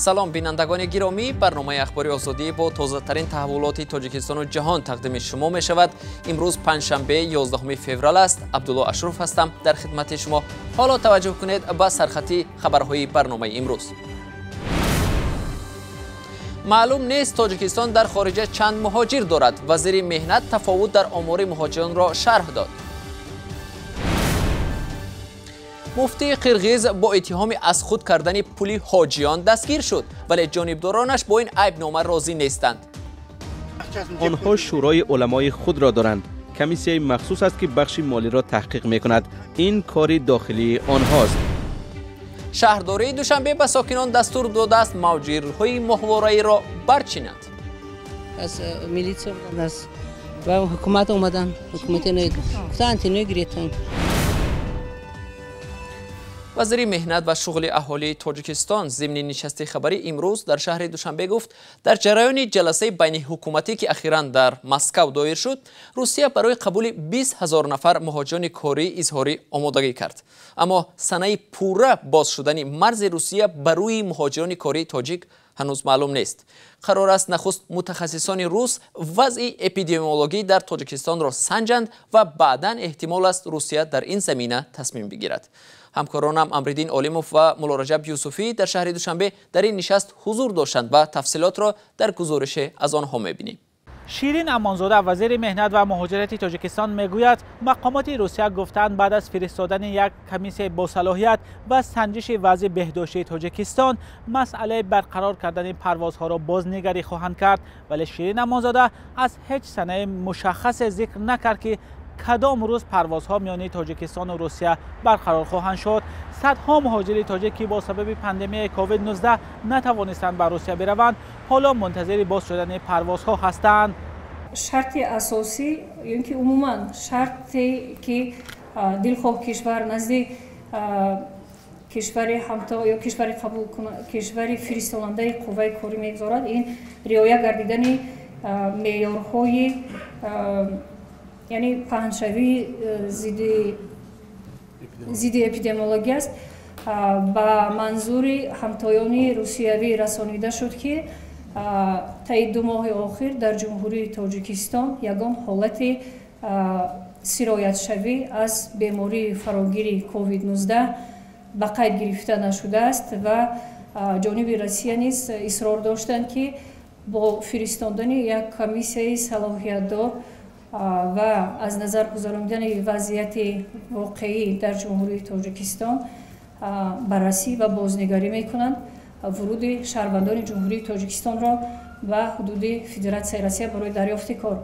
Салом, бинандагони гиромӣ. Барномаи Ахбори Озодӣ бо тозатарин таҳаввулоти Тоҷикистону ҷаҳон тақдими шумо мешавад. Имрӯз панҷшанбе, 11 феврал аст. Абдулло Ашруф ҳастам дар хидмати шумо. Ҳоло таваҷҷӯҳ кунед ба сархати хабарҳои барномаи имрӯз. Маълум нест, Тоҷикистон дар хориҷа чанд муҳоҷир дорад. Вазири меҳнат тафовут дар омори муҳоҷиронро шарҳ дод. Муфтии Қирғиз бо иттиҳоми аз худ кардани пули ҳоҷиён дастгир шуд, вале ҷонибдоронаш бо ин айбнома розӣ нестанд. Онҳо шӯрои уламои худро доранд. Комиссияи махсус аст, ки бахши молиро таҳқиқ мекунад. Ин кори дохилии онҳост. Шаҳрдории Душанбе ба сокинон дастур додааст, мавҷирҳои моҳвораиро барчинанд. Аз милитсия, аз ҳукумат омаданд, ҳукумати гуфтанд, гиретон. Вазири меҳнат ва шуғли аҳолии Тоҷикистон зимни нишасти хабарӣ имрӯз дар шаҳри Душанбе гуфт, дар ҷараёни ҷаласаи байниҳукуматӣ, ки ахиран дар Москав доир шуд, Русия барои қабули 20 ҳазор нафар муҳоҷирони корӣ изҳори омодагӣ кард. Аммо санаи пурра боз шудани марзи Русия ба рӯи муҳоҷирони кории тоҷик ҳанӯз маълум нест. Қарор аст, нахуст мутахассисони рус вазъи эпидемиологӣ дар Тоҷикистонро санҷанд ва баъдан эҳтимол аст, Русия дар ин замина тасмим бигирад. Ҳамкоронам Амриддин Олимов ва Муллораҷаб Юсуфӣ дар шаҳри Душанбе дар ин нишаст ҳузур доштанд ва тафсилотро дар гузорише аз онҳо мебинем. Ширин Амонзода, вазири меҳнат ва муҳоҷирати Тоҷикистон, мегӯяд, мақомоти Русия гуфтанд, баъд аз фиристодани як комиссияи босалоҳият ва санҷиши вазъи беҳдоштии Тоҷикистон масъалаи барқарор кардани парвозҳоро бознигарӣ хоҳанд кард. Вале Ширин Амонзода аз ҳеҷ санаи мушаххасе зикр накард, ки кадом рӯз парвозҳо миёни Тоҷикистону Русия барқарор хоҳанд шуд. Садҳо муҳоҷири тоҷик, ки бо сабаби пандемияи COVID-19 натавонистанд ба Русия бираванд, ҳоло мунтазири боз шудани парвозҳо ҳастанд. Шарти асосӣ ё ки умуман шарте, ки дилхоҳ кишвар назди кишвари ҳамто ё кишвари қабул, кишвари фиристонандаи қувваи корӣ мегузорад, ин риоя гардидани меъёрҳои, яъне паҳншавии зидди эпидемиологӣ аст. Ба манзури ҳамтоёни русиявӣ расонида шуд, ки таи 2 моҳи охир дар Ҷумҳурии Тоҷикистон ягон ҳолати сироятшавӣ аз бемории фарогири COVID-19 ба қайд гирифта нашудааст ва ҷониби Россия низ исрор доштанд, ки бо фиристондани як комиссияи салоҳиятдор ва аз назар гузарондани вазъияти воқеӣ дар Ҷумҳурии Тоҷикистон баррасӣ ва бознигарӣ мекунанд вуруди шаҳрвандони Ҷумҳурии Тоҷикистонро ба ҳудуди Федератсияи Россия барои дарёфти кор.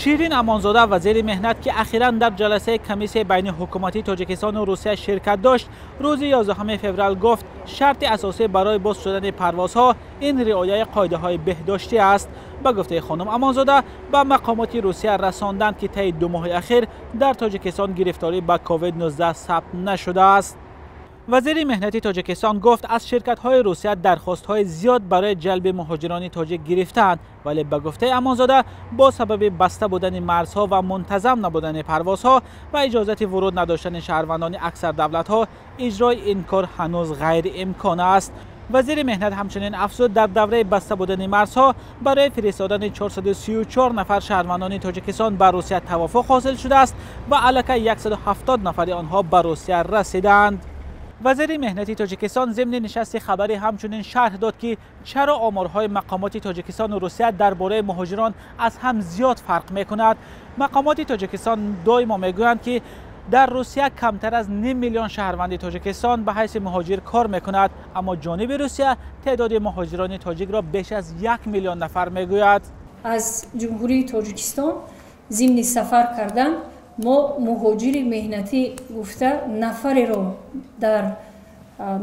Ширин Амонзода, вазири меҳнат, ки ахиран дар ҷаласаи комиссияи байниҳукуматии Тоҷикистону Русия ширкат дошт, рӯзи 11 феврал гуфт, шарти асосӣ барои боз шудани парвозҳо ин риояи қоидаҳои беҳдоштӣ аст. Ба гуфтаи хонум Амонзода, ба мақомоти Русия расонданд, ки таи 2 моҳи ахир дар Тоҷикистон гирифторӣ ба COVID-19 сабт нашудааст. Вазири меҳнати Тоҷикистон гуфт, аз ширкатҳои Русия дархостҳои зиёд барои ҷалби муҳоҷирони тоҷик гирифтаанд, вале ба гуфтаи Амонзода бо сабаби баста будани марзҳо ва мунтазам набудани парвозҳо ва иҷозати вуруд надоштани шаҳрвандони аксар давлатҳо иҷрои ин кор ҳанӯз ғайриимкон аст. Вазири меҳнат ҳамчунин афзуд, дар давраи баста будани марзҳо барои фиристодани 434 нафар шаҳрвандони Тоҷикистон ба Русия тавофуқ ҳосил шудааст ва аллакай 170 нафари онҳо ба Русия расидаанд. Вазири меҳнати Тоҷикистон зимни нишасти хабарӣ ҳамчунин шарҳ дод, ки чаро оморҳои мақомоти Тоҷикистону Русия дар бораи муҳоҷирон аз ҳам зиёд фарқ мекунад. Мақомоти Тоҷикистон доимо мегӯянд, ки дар Русия камтар аз ним миллион шаҳрванди Тоҷикистон ба ҳайси муҳоҷир кор мекунад, аммо ҷониби Русия теъдоди муҳоҷирони тоҷикро беш аз 1 миллион нафар мегӯяд. Аз Ҷумҳурии Тоҷикистон зимни сафар кардан мо муҳоҷири меҳнатӣ гуфта нафареро дар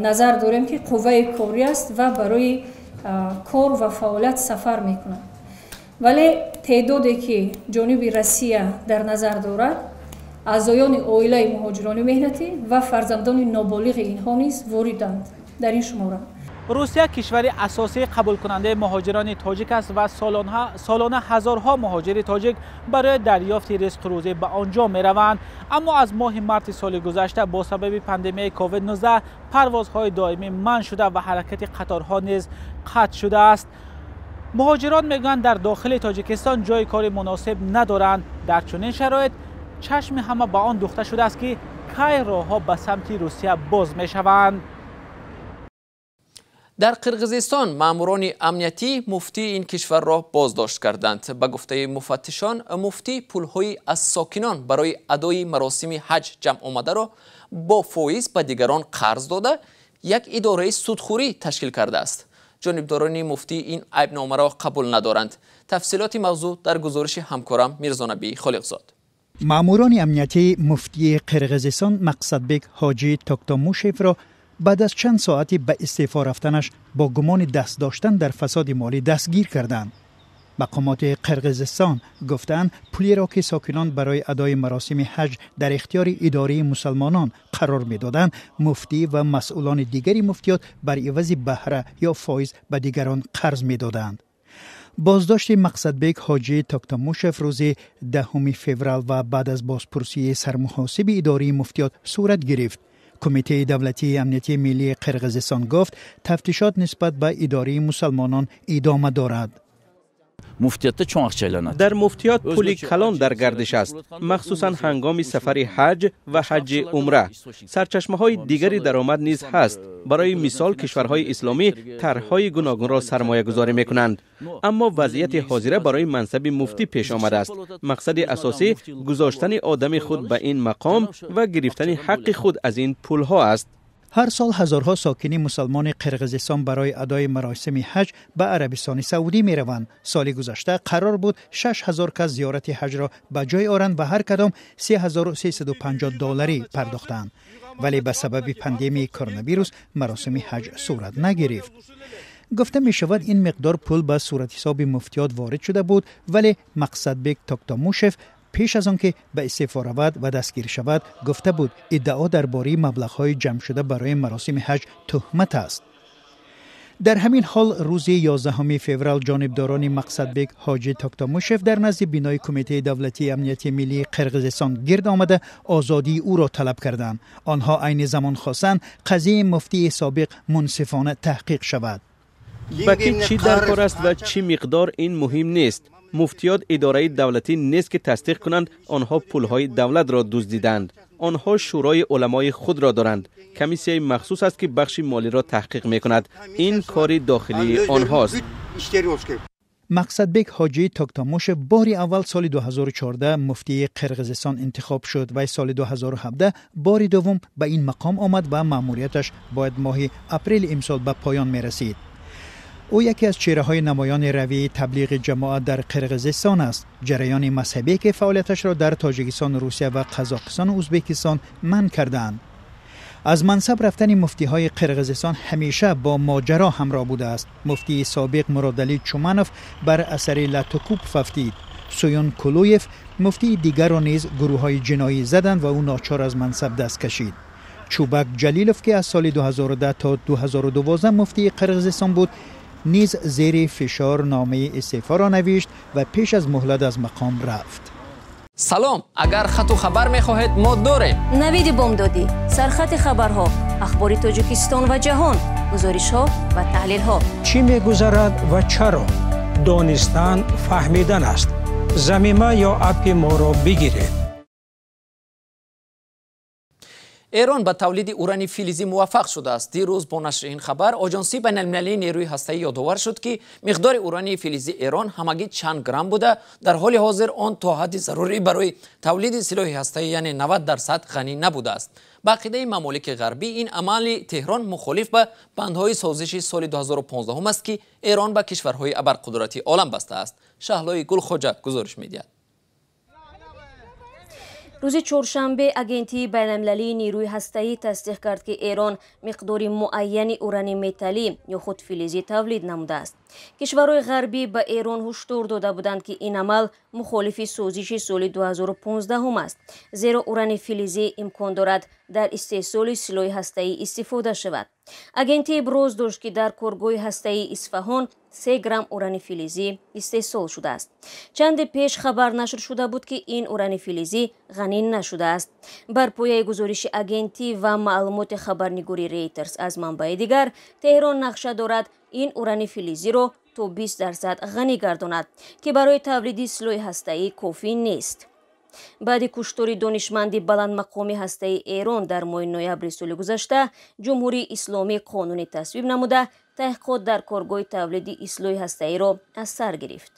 назар дорем, ки қувваи корӣ аст ва барои кор ва фаъолият сафар мекунад. Вале теъдоде, ки ҷониби Россия дар назар дорад, аъзоёни оилаи муҳоҷирони меҳнатӣ ва фарзандони ноболиғи инҳо низ вориданд дар ин шумора. Русия кишвари асосии қабулкунандаи муҳоҷирони тоҷик аст ва солона ҳазорҳо муҳоҷири тоҷик барои дарёфти ризқу рӯзӣ ба он ҷо мераванд. Аммо аз моҳи марти соли гузашта бо сабаби пандемияи ковид-19 парвозҳои доимӣ манъ шуда ва ҳаракати қаторҳо низ қатъ шудааст. Муҳоҷирон мегӯянд, дар дохили Тоҷикистон ҷои кори муносиб надоранд. Дар чунин шароит чашми ҳама ба он духта шудааст, ки кай роҳҳо ба самти Русия боз мешаванд. Дар Қирғизистон маъмурони амниятӣ муфтии ин кишварро боздошт карданд. Ба гуфтаи муфаттишон, муфтӣ пулҳои аз сокинон барои адои маросими ҳаҷ ҷамъ омадаро бо фоиз ба дигарон қарз дода, як идораи судхӯрӣ ташкил кардааст. Ҷонибдорони муфтӣ ин айбномаро қабул надоранд. Тафсилоти мавзӯъ дар гузориши ҳамкорам Мирзонабӣ Холиқзод. Маъмурони амниятӣ муфтии Қирғизистон Мақсадбек Ҳоҷӣ Токтомушевро баъд аз чанд соати ба истеъфо рафтанаш бо гумони даст доштан дар фасоди молӣ дастгир карданд. Мақомоти Қирғизистон гуфтаанд, пулеро ки сокинон барои адои маросими ҳаҷ дар ихтиёри идораи мусалмонон қарор медоданд, муфтӣ ва масъулони дигари муфтиёт бар ивази баҳра ё фоиз ба дигарон қарз медоданд. Боздошти Мақсадбек Ҳоҷӣ Токтомушев рӯзи 10 феврал ва баъд аз бозпурсии сармуҳосиби идораи муфтиёт сурат гирифт. Кумитаи давлатии амнияти миллии Қирғизистон гуфт, тафтишот нисбат ба идораи мусалмонон идома дорад. Муфтиятда чоң акча айланат. Дар муфтиёт пули калон дар гардиш аст, махсусан ҳангоми сафари ҳаҷ ва ҳаҷи умра. Сарчашмаҳои дигари даромад низ ҳаст. Барои мисол, кишварҳои исломӣ тарҳҳои гуногунро сармоягузорӣ мекунанд. Аммо вазъияти ҳозира барои мансаби муфтӣ пеш омадааст. Мақсади асосӣ гузоштани одами худ ба ин мақом ва гирифтани ҳаққи худ аз ин пулҳо аст. Ҳар сол ҳазорҳо сокини мусалмони Қирғизистон барои адои маросими ҳаҷ ба Арабистони Саудӣ мераванд. Соли гузашта қарор буд 6000 кас зиёрати ҳаҷро ба ҷой оранд ва ҳар кадом 3350 долларӣ пардохтанд. Вале ба сабаби пандемияи коронавирус маросими ҳаҷ сурат нагирифт. Гуфта мешавад, ин миқдор пул ба суратҳисоби муфтиёт ворид шуда буд, вале Мақсадбек Токтомушев пеш аз он ки ба истеъфо равад ва дастгир шавад, гуфта буд, иддао дар бораи маблағҳои ҷамъшуда барои маросими ҳаҷ туҳмат аст. Дар ҳамин ҳол рӯзи 11 феврал ҷонибдорони Мақсадбек Ҳоҷӣ Токтомушев дар назди бинои Кумитаи давлатии амнияти миллии Қирғизистон гирд омада, озодии ӯро талаб карданд. Онҳо айни замон хостанд, қазияи муфтии собиқ мунсифона таҳқиқ шавад. Ба ки чӣ дар кор аст ва чӣ миқдор, ин муҳим нест. Муфтиёт идораи давлатӣ нест, ки тасдиқ кунанд, онҳо пулҳои давлатро дуздиданд. Онҳо шӯрои уламои худро доранд. Комиссияи махсус аст, ки бахши молиро таҳқиқ мекунад. Ин кори дохилии онҳост. Мақсадбек Ҳоҷӣ Токтомушев бори аввал соли 2014 муфтии Қирғизистон интихоб шуд ва соли 2017 бори дуввум ба ин мақом омад ва маъмурияташ бояд моҳи апрели имсол ба поён мерасид. Ӯ яке аз чеҳраҳои намоёни равияи таблиғи ҷамоат дар Қирғизистон аст, ҷараёни мазҳабие ки фаъолияташро дар Тоҷикистон, Русия ва Қазоқистону Ӯзбекистон манъ кардаанд. Аз мансаб рафтани муфтиҳои Қирғизистон ҳамеша бо моҷаро ҳамроҳ будааст. Муфтии собиқ Муродалӣ Чуманов бар асари латукӯб фавтид. Суюн Кулуев, муфтии дигарро низ гурӯҳҳои ҷиноӣ заданд ва ӯ ночор аз мансаб даст кашид. Чубак Ҷалилов, ки аз соли 2010 то 2012 муфтии Қирғизистон буд, низ зери фишор номаи истеъфоро навишт ва пеш аз муҳлат аз мақом рафт. Салом, агар хату хабар мехоҳед, мо дорем. Навиди бомдодӣ, сархати хабарҳо, ахбори Тоҷикистон ва ҷаҳон, гузоришҳо ва таҳлилҳо. Чӣ мегузарад ва чаро? Донистан фаҳмидан аст. Замима ё аппи моро бигиред. Эрон ба тавлиди урани филизӣ муваффақ шудааст. Дирӯз бо нашри ин хабар Оҷонсии байналмилалии нерӯи ҳастаӣ ёдовар шуд, ки миқдори урани филизии Эрон ҳамагӣ чанд грамм буда, дар ҳоли ҳозир он то ҳадди зарурӣ барои тавлиди силоҳи ҳастаӣ, яъне 90%, ғанӣ набудааст. Ба ақидаи мамолики ғарбӣ, ин амали Теҳрон мухолиф ба бандҳои созиши соли 2015 аст, ки Эрон ба кишварҳои абарқудрати олам бастааст. Шаҳлои Гулхоҷа гузориш медиҳад. Рӯзи чоршанбе Агентии байналмилалии нерӯи ҳастаӣ тасдиқ кард, ки Эрон миқдори муайяни урани металлӣ ё худ филизӣ тавлид намудааст. Кишварҳои ғарбӣ ба Эрон ҳушдор дода буданд, ки ин амал Мухолифи созиши соли 2015 аст, зеро урани филизӣ имкон дорад дар истеҳсоли силоҳи ҳастаӣ истифода шавад. Агентӣ иброз дошт, ки дар коргоҳи ҳастаии Исфаҳон 3 грамм урани филизӣ истеҳсол шудааст. Чанде пеш хабар нашр шуда буд, ки ин урани филизӣ ғанӣ нашудааст. Бар пояи гузориши агентӣ ва маълумоти хабарнигори Рейтерс аз манбаи дигар, Теҳрон нақша дорад ин урани филизиро то 20% ғанӣ гардонад, ки барои тавлиди силоҳи ҳастаӣ кофӣ нест. Баъди куштори донишманди баландмақоми ҳастаи Эрон дар моҳи ноябри соли гузашта, Ҷумҳурии Исломӣ қонуни тасвиб намуда, таҳқиқот дар коргоҳи тавлиди ислоҳи ҳастаиро аз сар гирифт.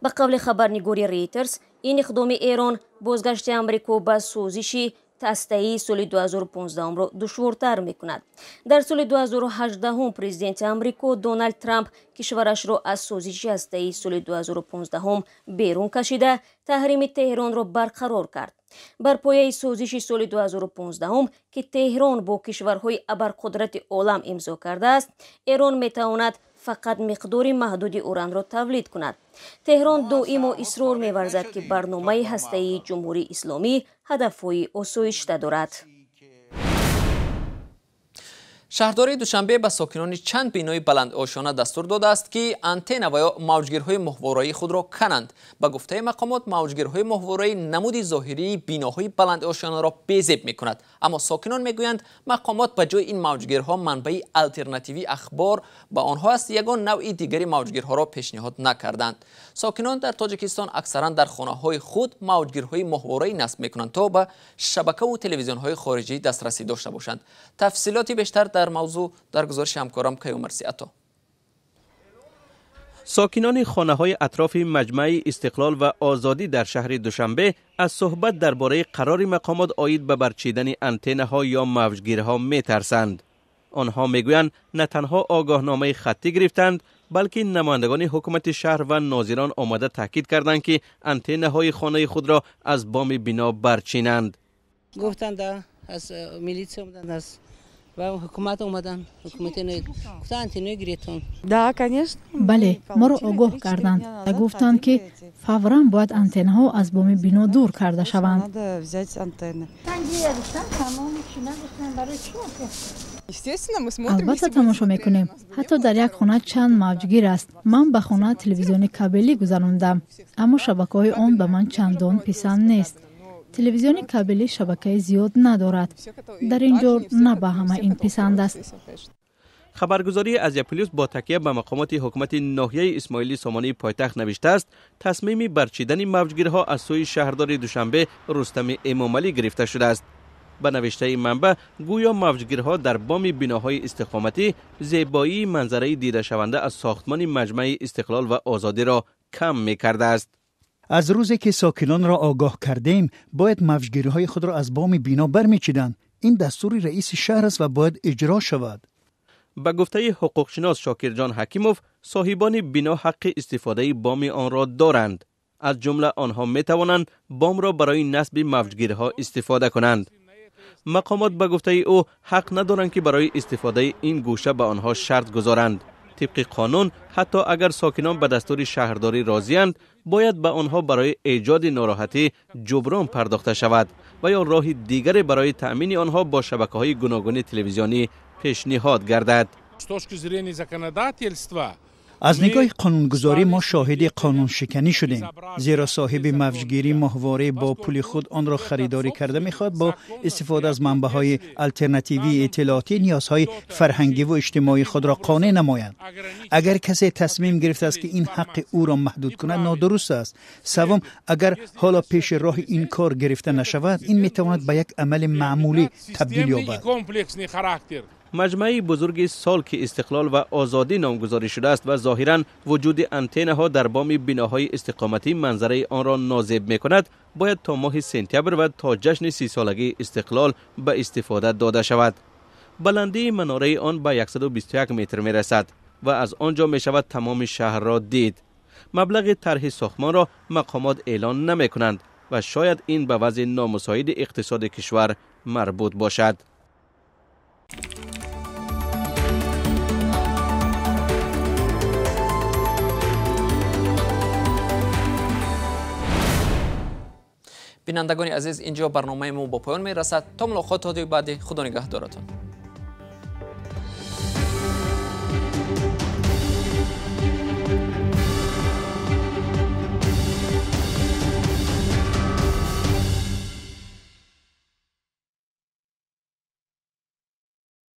Ба қавли хабарнигори Рейтерс, ин иқдоми Эрон бозгашти Амрико ба созиши ҳастаии соли 2015-ро душвортар мекунад. Дар соли 2018 президенти Амрико Доналд Трамп кишварашро аз созиши ҳастаии соли 2015 берун кашида, таҳрими Теҳронро барқарор кард. Бар пояи созиши соли 2015, ки Теҳрон бо кишварҳои абарқудрати олам имзо кардааст, Эрон метавонад фақат миқдори маҳдуди уранро тавлид кунад. Теҳрон доимо исрор меварзад, ки барномаи ҳастаии Ҷумҳурии Исломӣ ҳадафҳои осоишта дорад. Шаҳрдории Душанбе ба сокинони чанд бинои баландошёна дастур додааст, ки антенна ва ё мавҷгирҳои моҳвораии худро кананд. Ба гуфтаи мақомот, мавҷгирҳои моҳвораӣ намуди зоҳирии биноҳои баландошёнаро безеб мекунад. Аммо сокинон мегӯянд, мақомот ба ҷои ин мавҷгирҳо манбаи алтернативии ахбор ба онҳо аст, ягон навъи дигари мавҷгирҳоро пешниҳод накарданд. Сокинон дар Тоҷикистон аксаран дар хонаҳои худ мавҷгирҳои моҳвораӣ насб мекунанд, то ба шабакаву телевизионҳои хориҷӣ дастрасӣ дошта бошанд. Тафсилоти бештар дар мавзӯъ дар гузориши ҳамкорам Каюмарси Ато. Сокинони хонаҳои атрофи маҷмаи Истиқлол ва Озодӣ дар шаҳри Душанбе аз суҳбат дар бораи қарори мақомот оид ба барчидани антеннаҳо ё мавҷгирҳо метарсанд. Онҳо мегӯянд, на танҳо огоҳномаи хаттӣ гирифтанд, балки намояндагони ҳукумати шаҳр ва нозирон омада таъкид карданд, ки антеннаҳои хонаи худро аз боми бино барчинанд. Гуфтанд, аз милитсия омаданд, аз ҳукумат омаданд, ҳукумати гуфтанд, антенна гирифтон. Бале, моро огоҳ карданд ва гуфтанд, ки фавран бояд антеннаҳо аз боми бино дур карда шаванд. Албатта тамошо мекунем. Ҳатто дар як хона чанд мавҷгир аст. Ман ба хона телевизиони кабелӣ гузарондам, аммо шабакаҳои он ба ман чандон писанд нест. Телевизиони кабелӣ шабакаи зиёд надорад. Дар ин ҷо на ба ҳама ин писанд аст. Хабаргузории Азия Плюс бо такя ба мақомоти ҳукумати ноҳияи Исмоили Сомонии пойтахт навиштааст, тасмими барчидани мавҷгирҳо аз сӯи шаҳрдори Душанбе Рустами Эмомалӣ гирифта шудааст. Ба навиштаи манбаъ, гӯё мавҷгирҳо дар боми биноҳои истиқоматӣ зебоии манзараи дидашаванда аз сохтмони маҷмаи Истиқлол ва Озодиро кам мекардааст. Аз рӯзе ки сокинонро огоҳ кардем, бояд мавҷгирҳои худро аз боми бино бармечиданд. Ин дастури раиси шаҳр аст ва бояд иҷро шавад. Ба гуфтаи ҳуқуқшинос Шокирҷон Ҳакимов, соҳибони бино ҳаққи истифодаи боми онро доранд. Аз ҷумла онҳо метавонанд бомро барои насби мавҷгирҳо истифода кунанд. Мақомот ба гуфтаи ӯ ҳақ надоранд, ки барои истифодаи ин гӯша ба онҳо шарт гузоранд. Тибқи қонун, ҳатто агар сокинон ба дастури шаҳрдорӣ розианд, бояд ба онҳо барои эҷоди нороҳатӣ ҷуброн пардохта шавад ва ё роҳи дигаре барои таъмини онҳо бо шабакаҳои гуногуни телевизионӣ пешниҳод гардад. Аз нигоҳи қонунгузорӣ мо шоҳиди қонуншиканӣ шудем, зеро соҳиби мавҷгирии моҳворӣ бо пули худ онро харидорӣ карда мехоҳад бо истифода аз манбаъҳои алтернативии иттилоотӣ ниёзҳои фарҳангӣ ва иҷтимоии худро қонеъ намояд. Агар касе тасмим гирифтааст, ки ин ҳаққи ӯро маҳдуд кунад, нодуруст аст. Севум, агар ҳоло пеши роҳи ин кор гирифта нашавад, ин метавонад ба як амали маъмулӣ табдил ёбад. Маҷмаи бузурги сол, ки Истиқлол ва Озодӣ номгузорӣ шудааст ва зоҳиран вуҷуди антеннаҳо дар боми биноҳои истиқоматӣ манзараи онро нозеб мекунад, бояд то моҳи сентябр ва то ҷашни 30-солагии Истиқлол ба истифода дода шавад. Баландии манораи он ба 121 метр мерасад ва аз он ҷо мешавад тамоми шаҳрро дид. Маблағи тарҳи сохтмонро мақомот эълон намекунанд ва шояд ин ба вазъи номусоиди иқтисоди кишвар марбут бошад. Бинандагони азиз, инҷо барномаи мо ба поён мерасад. То мулоқотҳои баъдӣ, худо нигаҳдоратон.